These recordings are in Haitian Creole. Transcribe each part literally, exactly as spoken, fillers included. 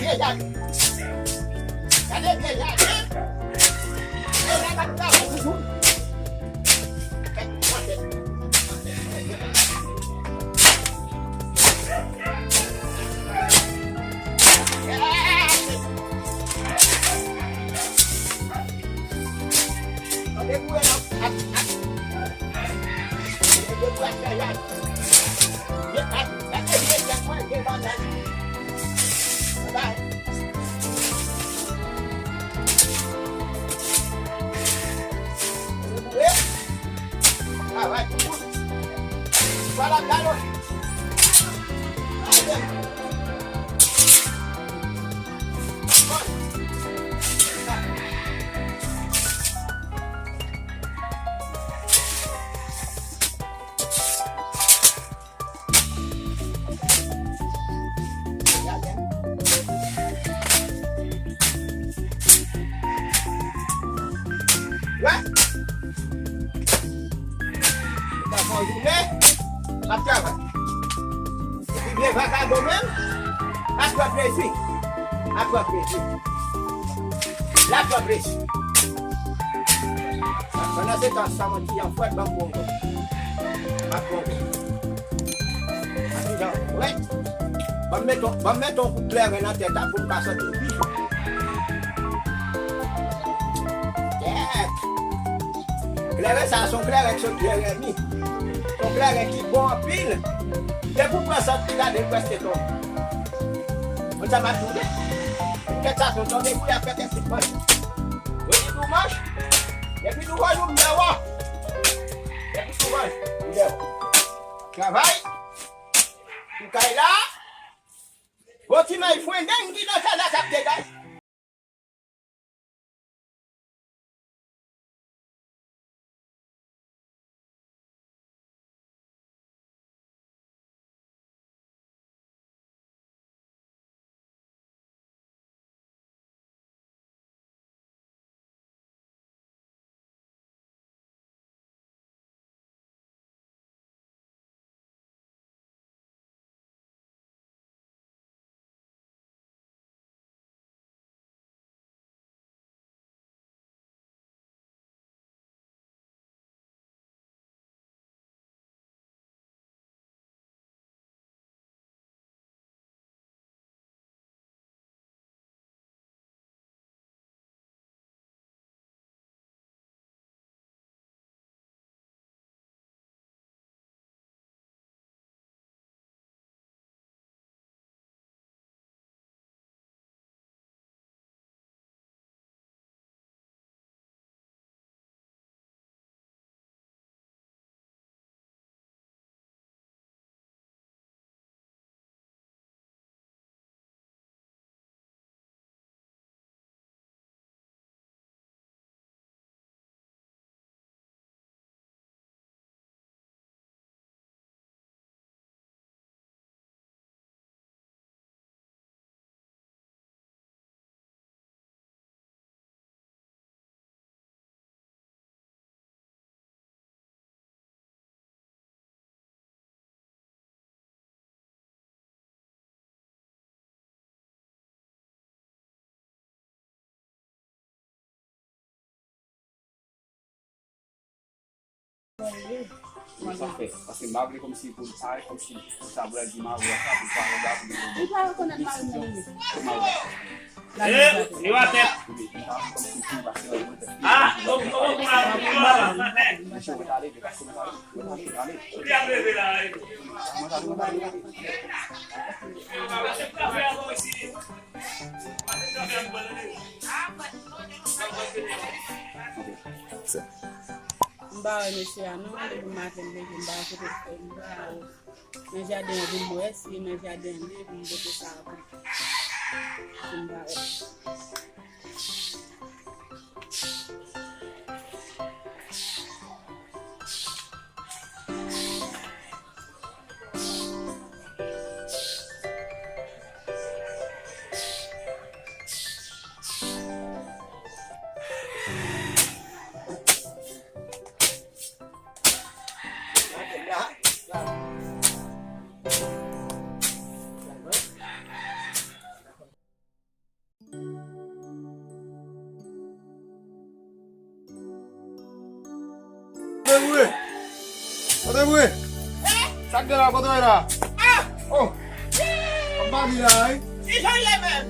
Gade byen, gade. E la, gade travay toujou. Wè. Sa fè yon jounen, ap travay. Epi vye vakabon menm, ap pran plezi. Ap pran plezi. L ap pran plezi. Pandan se tan, sa mwen ti an fwèt, ban m bon. M ap bon. Atijan, wè. Ban m mete, ban m mete yon kout kleren nan tèt la pou m ka santi l pi cho. Kèt. Kleren sa a se yon kleren ki sot Jeremi. Se yon kleren ki bon anpil. Depi w pran sa, w gade l prèske tonbe. Konn sa m ap di w. Kèt sa se yon tonbe pou y ap fè kèt tout manje. Jodi dimanch, depi nou wè nou deyò. Depi nou wè nou deyò. Travay. Pou kay la. Bon ti may fwendeng ki nan kay la k ap degaje. Sa fè, paske m pa vle kòmsi pou l parèt kòmsi pou sa vle di mari a sa pou l pa regarde pou li. Li pa rekonèt mari mwen li. Mari a. Li pa tèt. Ah, non, non, non, non, non, non, non. M pa wè mesye a non, depi maten m leve m pa wè kote l fè, m pa wè. Nan jaden an pou m wè si e nan jaden an li ye pou m pote sa a pou, pou m pa wè. Wi. Sa k gen la, kote w ye la? Ah! Oh! Mwen pa di la, wi. Kijan w ye menm?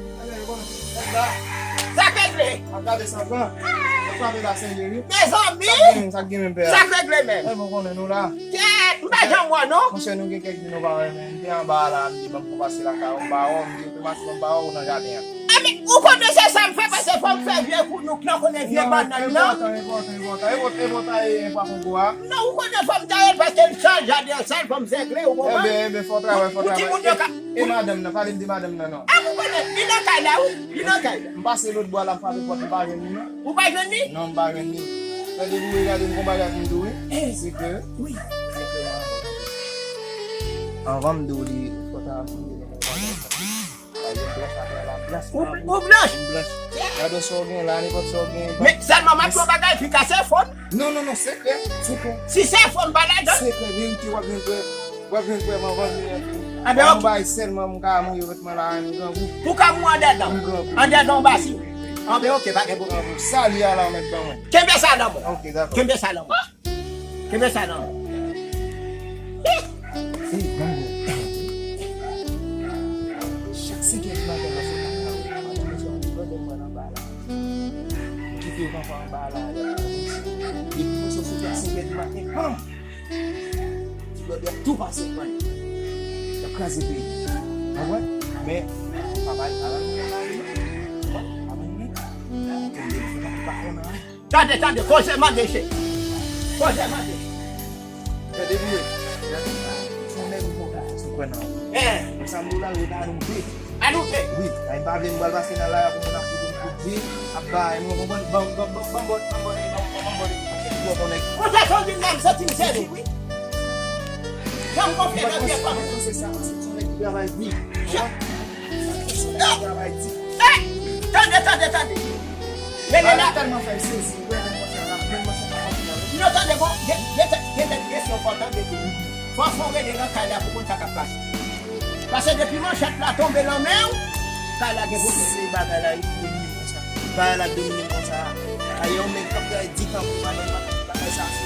Sa k regle? Ap gade sa pran. Ap gade la serye, wi. Mezanmi! Sa k gen, sa k gen menm, pè? Sa k regle menm? Mwen konnen nou la. Kèt, m pa janm wè w, non. Monchè, nou gen kèk jou nou pa wè, men. M te anba a la, m di, ban m kou pase lakay ou, m pa wè w, m di, otomatikman, m pa wè w nan jaden an. Epi, ou konnen se sa m fè, paske fò m fè vye kounouk lan, konnen vye bannann lan. Non, e pòtan, e pòtan, e pòtan, e pòtan, e pòtan, e pwa kongo a. Non, ou konnen fò m taye l, paske l sal, jaden an sal, fò m sègle, ou konprann? Eben, eben, fò w travay, fò w travay. Pou timoun yo ka. E madanm nan, pale m de madanm nan, non. A, ou konnen, li nan kay la, wi, li nan kay la. M pase lòt bò a la, m frape pòt, m pa jwenn li, non. Ou pa jwenn li? Non, m pa jwenn li. Gade, pou gade, m gon bagay pou m di w, wi. Se ke, wi. Anvan m di w li, fò w ta fouye nan bagay sa. Ou, ou blanch? M blanch. Gade sa w gen la, nenpòt sa w gen. Men sèlman m ap di w yon bagay, fi kase fon. Non, non, non, sekrè, sekrè. Si se fon, m pa ladan. Sekrè, verite, w ap jwenn prèv. W ap jwenn prèv anvan jounen an fini. Anben, ok. Yon bagay sèlman m ka mouri vètman la, m grangou. Pou ka mouri andedan. M grangou. Andedan w basi. Anben, ok, pa gen pwoblèm. Sali a la, w mèt ban mwen. Kenbe sa nan mwen. Ok, dakò. Kenbe sa nan mwen. Kenbe sa nan. Ey, ban m wè. Chak senk è di maten, m ap sot nan kay la. Maten, m sot nan kay la, m anba la. M kite yo papa anba la. Depi m sot sou senk è di maten, pam! Ti bòdè ap tou pase pran. Y ap kraze peyi. Ou konprann? Men, papa, papa, papa, papa, papa, papa, papa, papa, Tande, tande, koze mande, cheri. Koze mande. Tande byen. Gade, se yon nèg ou fè konfyans, ou kwè nan ou. Eh. Nan sa m di w la, yo ta nou de. A nou de. Wi, ay m pa vle m pral pase nan lari a pou moun ap koute m kout di, ap bay, nou konprann, ban, ban, ban, ban, ban, ban, ban, ban, ban, ban, ban, ban, nèg. Konsa son di m nan, m santi m sezi, wi. Jan m konfye nan vye fanm. Se sa, se yon nèg ki travay di. Travay di. Eh! Tande, tande, tande. Rele la. Tèlman fè m sezi, wè, men konsa la, men konsa la. Non, tande, bon, gen, gen, gen, gen kesyon fò tande tou. Fò, fò rele nan kay la pou konn sa k ap pase. Paske depi manchèt la tonbe nan men w, kay la gen pwoblèm. Se bagay la, li domine m konsa. Bagay la domine m konsa. Ayè, yon nèg k ap travay di tan pou madanm nan, bagay sa, se.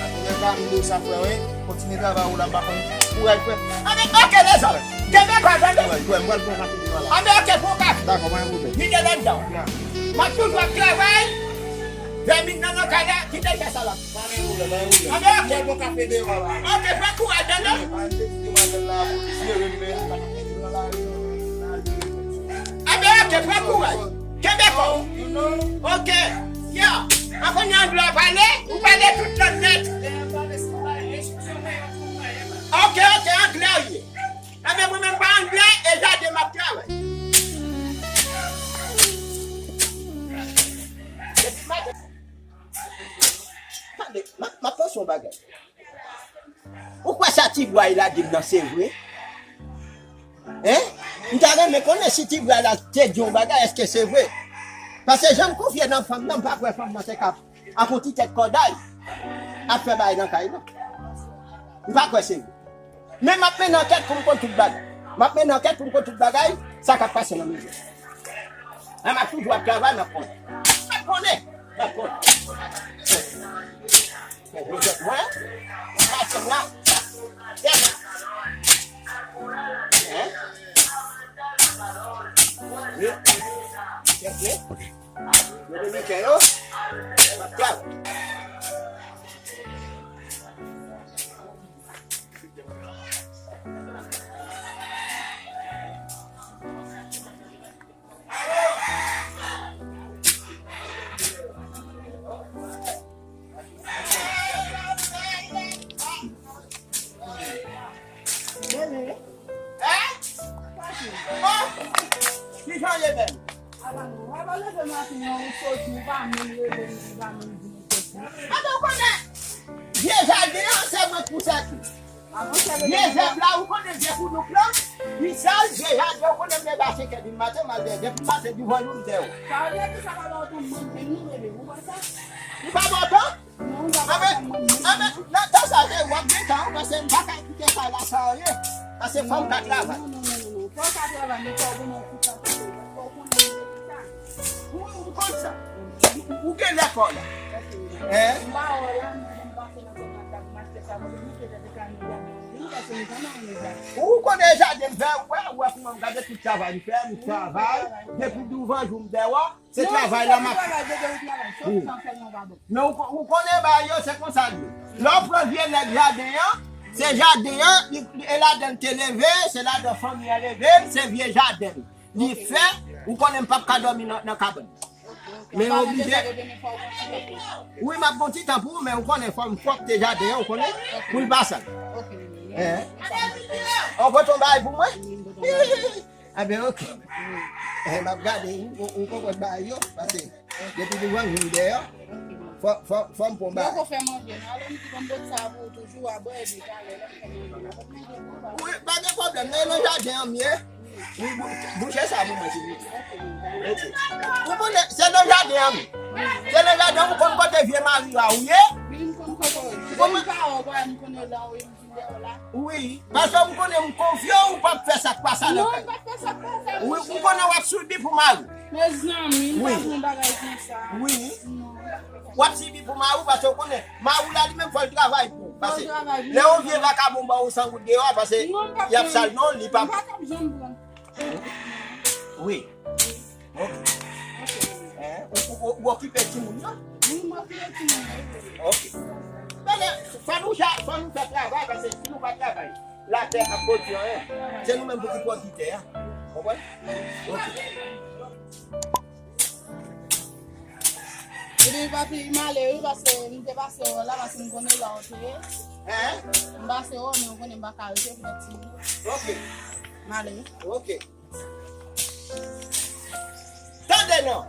Apre, pa m di w sa, frè, wi. Kontinye travay ou la, m pa konn kouraj, frè. Anben, ok, lezòm. Kenbe pa, tande. Wi, wi, m pral pran kafe devan la. Anben, ok, pran kafe. Dakò, pa gen pwoblèm. Mete ladan. M ap toujou ap travay. Vèmin nan nan kay la, kite fè sa la. Pa gen pwoblèm, pa gen pwoblèm. Anben, ok. M pral pran kafe devan la. Ok, pran kouraj, tande. Wi, pa gen pwoblèm, madanm la, pou jere m, men. Anben, ok, pran kouraj. Kenbe kò w. Ok. Ya. Akounye a anglè a pale, ou pale tout lang nèt. Ok, ok, anglè w ye. Anben, mwen menm pa anglè, e jaden m ap travay. Tande, m ap, m ap panse yon bagay. Ou kwè sa ti bwa a lage m nan se vre? Hein? M ta renmen konnen si ti bwa a te di yon bagay, èske se vre? Paske jan m konfye nan fanm nan, m pa kwè fanm nan te ka ak yon ti tèt kòday ap fè bagay nan kay nan. M pa kwè se vre. Men m ap mennen ankèt pou m konn tout bagay. M ap mennen ankèt pou m konn tout bagay, sa k ap pase nan mizè. An, m ap toujou ap travay, m ap konnen. M ap konnen. M ap konnen. Mwen, m ap konnen. Hein? Wi. Chèche. Ok. Yo dominiken yo. M ap travay. Bebe. Hein? Oh! Kijan w ye, bebe? Ala nou, w ap leve maten an, ou soti, ou pa menm rele m, ou pa menm di m soti. Anben, ou konnen, vye jaden an, se mwen k pouse tou. Vye zèb la, ou konnen vye kounouk lan, li sal, vye jaden, ou konnen m leve a senk è di maten, m al dèyè, depi maten, douvan jou, m dèyè w. Sa vle di sa pa ba w tan manje, non, bebe, ou wè sa? Li pa ba w tan? Anben, anben, nan tan sa, se w ap gen tan, paske m pa ka kite kay la san anyen, paske fò m ka travay. Non, non, non, non, non. Fò w ka travay, men fò w gen yon ti tan pou travay. Fò w konnen m te di sa. Ou, ou konn sa. Ou, ou gen lè fò la. Hein? M pa wè la, m pase nan kòmanda pou m achte sa, mwen, m te Ou konnen jaden m fè, ou wè, ou wè kouman m gade tout travay m fè, m travay, depi douvan jou m dèyò, se travay la m ap. Men ou, ou konnen bagay yo, se konsa l ye. Lè w pran vye nèg jaden an, se jaden an, li, li, e ladan l te leve, se ladan fanmi an leve l, se vye jaden l. Li fè, ou konnen m p ap ka dòmi nan, nan kabann. Men oblije. Wi, m ap gon ti tan pou ou, men ou konnen fò m pwòpte jaden an, ou konnen, pou l pa sal. An pote yon bagay pou mwen? Anben, oke. Eh, m ap gade, ou, ou konprann bagay yo, paske depi douvan jou m dèyò, fò, fò, fò m pran yon bagay. Wi, pa gen pwoblèm, nan, nan jaden an m ye. Wi, bou-, bouche sa pou mwen, silvouplè. Ok. Ou konnen, se nan jaden an m. Se nan jaden an m konn kote vye mari a ou ye. Wi, m konn kote w ye. Ou konn pa wè, m konnen la ou ye, m vin dèyò la. Wi, paske m konnen m konfye w, ou p ap fè sa k pa sa nan kay. Non, m p ap fè sa k pa sa. Wi, ou konnen w ap sibi pou mari. Mezanmi, m pa pran bagay konsa. Wi. Non. W ap sibi pou mari w, paske w konnen, mari w la li menm fò l travay pou ou. Paske lè yon vye vakabon ba ou san goud deyò a, paske y ap sal non, li p ap. Wi. Ok. Hein? Ou, ou, ou okipe timoun yo? Wi, m okipe timoun yo. Ok. Fò nou, fò nou fè travay, paske si nou pa travay, latè ap pwodui anyen. Se nou menm pou ki pwodui tè a. Konprann? Ok. Ebyen, papi, m ale wi, paske m te pase wè w la, paske m konnen la w te ye. Hein? M pase wè w, men w konnen m pa ka rete pou tèt timoun. Ok. M ale wi. Ok. Tande non.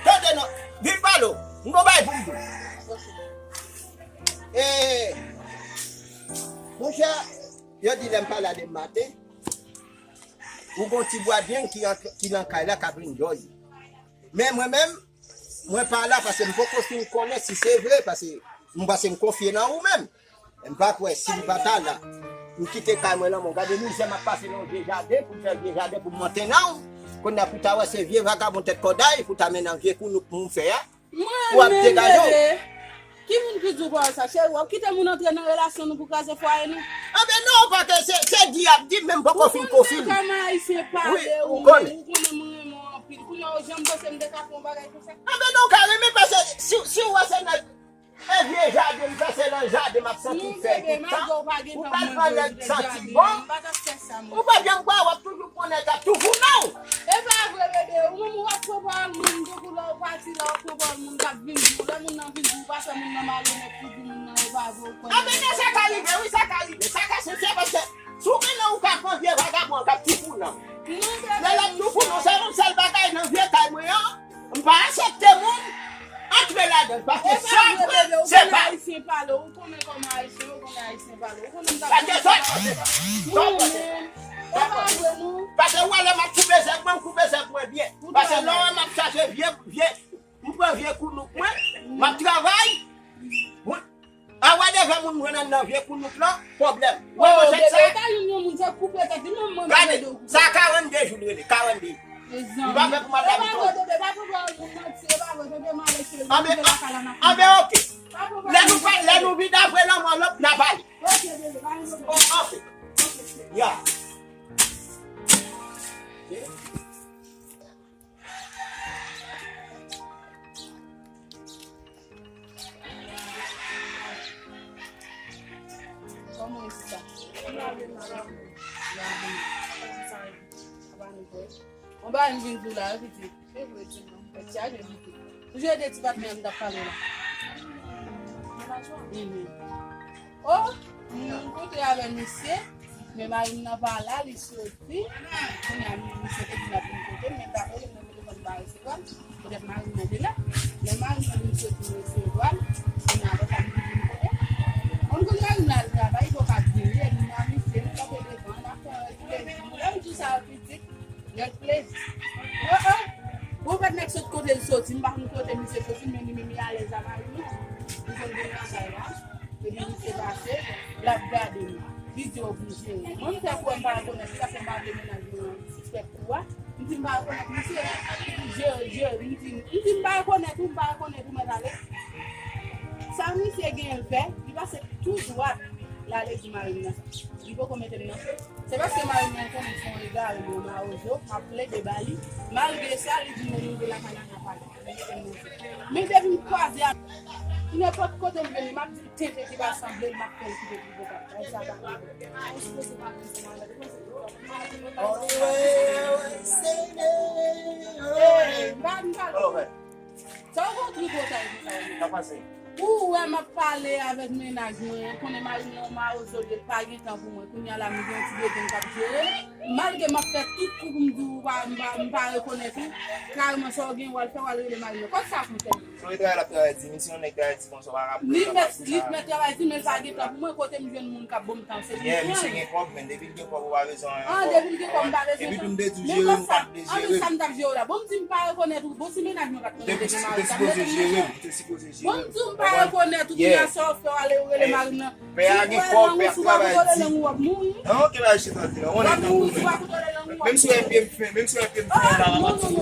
Tande non. Vin pale w. M gon bagay pou m di w. Ok. Eh, monchè, yo di lè m pa la demen maten, ou gon ti bwa deng ki, ki nan kay la k ap enjoy. Men mwen menm, mwen pa la paske m poko fin konnen si se vre, paske m panse m konfye nan ou menm. M pa kwè si m pa ta la. M kite kay mwen nan men w. Gade mizè m ap pase nan yon vye jaden pou m fè vye jaden pou m mantennen w. Kounye a pou ta wè se vye vagabon tèt kòday pou ta mennen vye kounouk pou m fè a. Ou ap degaje w. Ki moun ki di w pawòl sa, cheri? W ap kite moun antre nan relasyon nou pou kraze fwaye nou? Anben non, paske se, se di y ap di, men m poko fin konfime. Ou konnen kòman ayisyen pale, ou menm, ou konnen m renmen w anpil. Kounye a, ou janm panse m te ka fè yon bagay konsa? Anben non, w ka renmen, paske si, si w wè se nèg, e vye jaden m fè, se nan jaden m ap santi m fè tout tan. Ou pral pran nèg santi bon. Ou pa janm kwè, w ap toujou pran nèg k ap toufounen w. E pa vre, bebe, ou menm ou ap pran pawòl moun, tankou lè w pati la, w ap pran pawòl moun k ap vin di w. Lè moun nan vin di w, ou pa fè moun nan malonèt, ou di moun nan e pa vre, ou konnen. Anben non, sa ka rive, wi, sa ka rive. Sa ka se, se paske si w konnen ou ka pran vye vagabon k ap toufounen w. Men l ap toufounen w, se yon sèl bagay nan vye kay mwen an, m pa aksepte moun antre ladan l, paske sa k vre, se pa. Ayisyen pale, ou konnen kòman ayisyen, ou konnen ayisyen pale, ou konnen m t ap. Paske sa k vre, se pa. Sa k vre, se pa. Paske w wè lè m ap koupe zèb mwen, m koupe zèb mwen byen. Paske lè w wè m ap chache vye, vye, m pran vye kounouk mwen, m ap travay. Mwen, a wè devè moun jwenn nan vye kounouk lan, pwoblèm. Mwen, mwen, se sa. Gade, sa karannde jou l rele, karannde jou. M pa fè pou m al abite w. Anben, anben, oke. Lè nou pa, lè nou vide apre lanmò, lòt n a pale. Oh, oke. Ya. Kòman w ye, sista? Yon bagay m vin di w la, wi, pitit. Se vre, ti non. Tèt chaje, pitit. Ou jwe de ti patnè m t ap pale la. Mhm. Oh, m rankontre avè misye, men mari m nan pa la, li soti. Kounye a, misye te di l ap vin kote m, men m pa konnen, mwen telefòn m pa resevwa l. Petèt mari m nan te la. Lè mari m nan vin soti, m resevwa l. Kounye a, lè sa m vin kote. Konn kounye a, mari m nan al travay, li poko ap vini, e m nan misye, m kanpe devan l, m ap fè plezi. Lè m di w sa, pitit, nèg plezi. Oh, oh. Bon, fèt nèg sot kote l soti, m pa konn kote misye soti, men li menm li alèz a mari l. Li konn vin lakay la, epi misye pase, l ap gade m. Li di, "Oblije." Mwen, m fè kwè m pa rekonèt li, paske m pa vle mennaj mwen sispèk kou a. M di, "M pa rekonèt misye." Li di, "Jere, jere." M di, m di, "M pa rekonèt ou, m pa rekonèt ou, mèt ale." Sa misye genyen l fè, li pase tou dwat, l ale di mari m nan sa. Li poko mete m nan fè. Se paske mari mwen konnen se yon egare, yon mawozo, m ap plede ba li. Malgre sa, li di mwen rive lakay la, n ap pale. Men depi m kwaze a, nenpòt kote m jwenn li, m ap di l tenten ki pa sanble l, m ap fè l kite pou vokal. Bagay sa pa bon. Ou sipoze pa renmen sa, m ap di konsa. Hey, m pa, m pa. Sa w konn tripotay pou sa w ye? Sa pase? Ou wè m ap pale avèk mennaj mwen, konnen mari mwen yon mawozo li ye, l pa gen tan pou mwen. Kounye a la, m gen yon ti bebe m k ap jere. Malgre m ap fè tout kou pou m di w, ou pa, m pa, m pa rekonèt ou, kareman sa w gen, w al fè, w al rele mari mwen. Kot sa pou tèt li? Sou travay l ap travay, di misye yon nèg travay, di konsa, w pa ka. Li mèt, li mèt travay, di, men l pa gen tan pou mwen, kote m jwenn moun k ap ban m tan, se li. Yeah, misye gen kòb, men depi l gen kòb, ou pa bezwen anyen ankò. Ah, depi l gen kòb, m pa bezwen tan. Epi tou m te di w jere m, ou pa t vle jere m. An, men sa m t ap jere w la. Bon, m di m pa rekonèt ou. Bon, si mennaj mwen pa t konnen depi mari sa, m te sipoze jere m. Ou te sipoze jere m. Bon, m di w m pa rekonèt ou, kounye a sa w fè, w ale w rele mari nan. Pè a gen kòb, pè a travay di. Non, ki bagay chita di la. On est dans le. Menm si w wè pye m fen, menm si w wè pye m fen la, m ap di.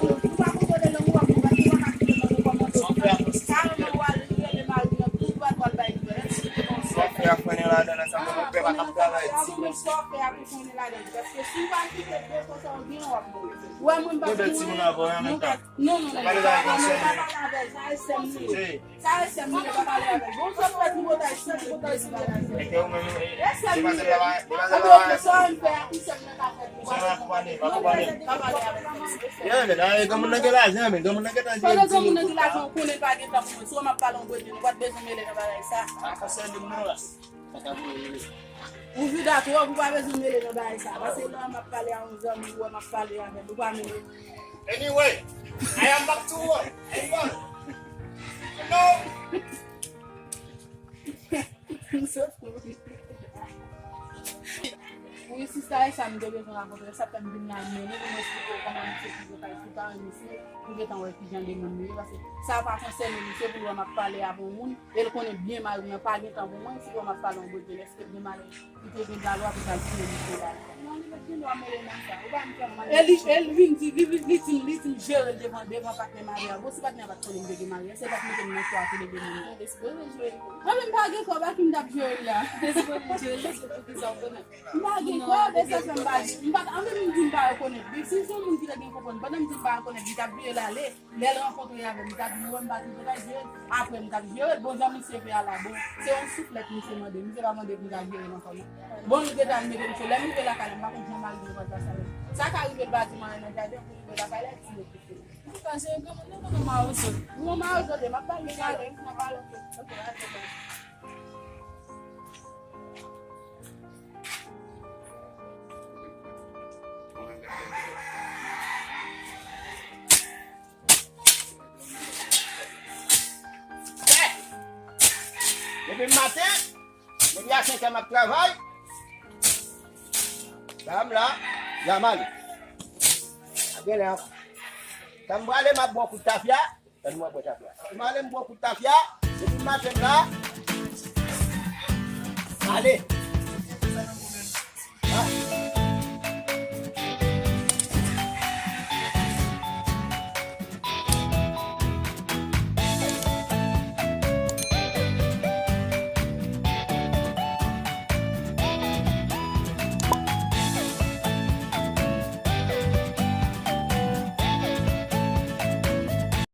Sa w fè a fwennen ladan nan sa, mwen pè pa t ap travay di konsa. Wè mwen pa. Mwen pè timoun avè w an menm tan. Non, non, non, non, pa pale avè l, sa e sè m li ye. Sa e sè m li ye, pa pale avè l. Bon, sa fè tripotay, sa tripotay, sa tripotay. E ke ou menm, e, se pa se travay, se pa se travay. Sa m fè a, ki sè m nan ka fè pou ou. Sa m ap pale, pa pale. Pa pale avè l. Yeah, men, e, granmoun nan gen lajan, men, granmoun nan gen tan jere. Pandan granmoun nan gen lajan, ou konnen l pa gen tan pou mwen. Si w wè m ap pale yon bredwen, ou pa t bezwen mele nan bagay sa. Sa konsène m non la. Ou vida twòp, ou pa bezwen mele nan bagay sa. Pase lè m ap pale a yon zanmi, ou wè m ap pale avè l, ou pa mele. Anyway, I am back to work. Anyway, you know. Wi, sista, e sa m te bezwen rakonte, sa fè m vin la, men nou, pou m esplike w kòman misye ki vokal, ki pa renmen misye, pou gentan wè kijan de moun li ye, paske sa pa konsène misye, pou l wè m ap pale avè yon moun. E l konnen byen mari m nan pa gen tan pou mwen, si w wè m ap pale yon bredwen, èske l gen malè, li te gen dwa pou l al touye misye la. Non, li pa t gen dwa mele nan sa. Ou pa m fè mal. E li, e l vin di, li, li, li di m, li di m jere l devan, devan patnè mari a. Bon, si patnè a pa t konnen m te gen mari a, se l pa t mete m nan chwa pou l ede moun nan. Li te sipoze jere l. Mwen menm pa gen kòb, a ki m t ap jere l la? Li te sipoze jere l, se poukisa w konnen. M pa gen kòb, e sa fè m pa di. M pa t, anfen, m di m pa rekonèt li. Si se yon moun ki te gen konprann, pandan m di m pa rekonèt li, t ap vire l ale. Lè l rankontre avè m, li t ap di, "Wè, m pa t vle jere l." Apre, m t ap jere l. Bon, jan misye fè a la, bon, se yon souflèt misye mande. Misye pa mande pou m ta jere l ankò, non. Bon, li gentan al mete misye. Lè m rive lakay la, m pa konn jan mari m pral pase avè m. Sa ka rive l pa di m anyen nan jaden, pou l rive lakay la, li di l okipe. Antouka, se yon granmoun nan, non, mawozo. Yon mawozo de, m ap pale talè, m ap pale. Ok, ok, ok. Depi maten, depi a senk è m ap travay. La m la, la m ale. A genlè ankò. Sa m prale, m ap bwè kout tafya. Tann mwen bwè tafya. M ale m bwè kout tafya. Depi maten m la. Ale.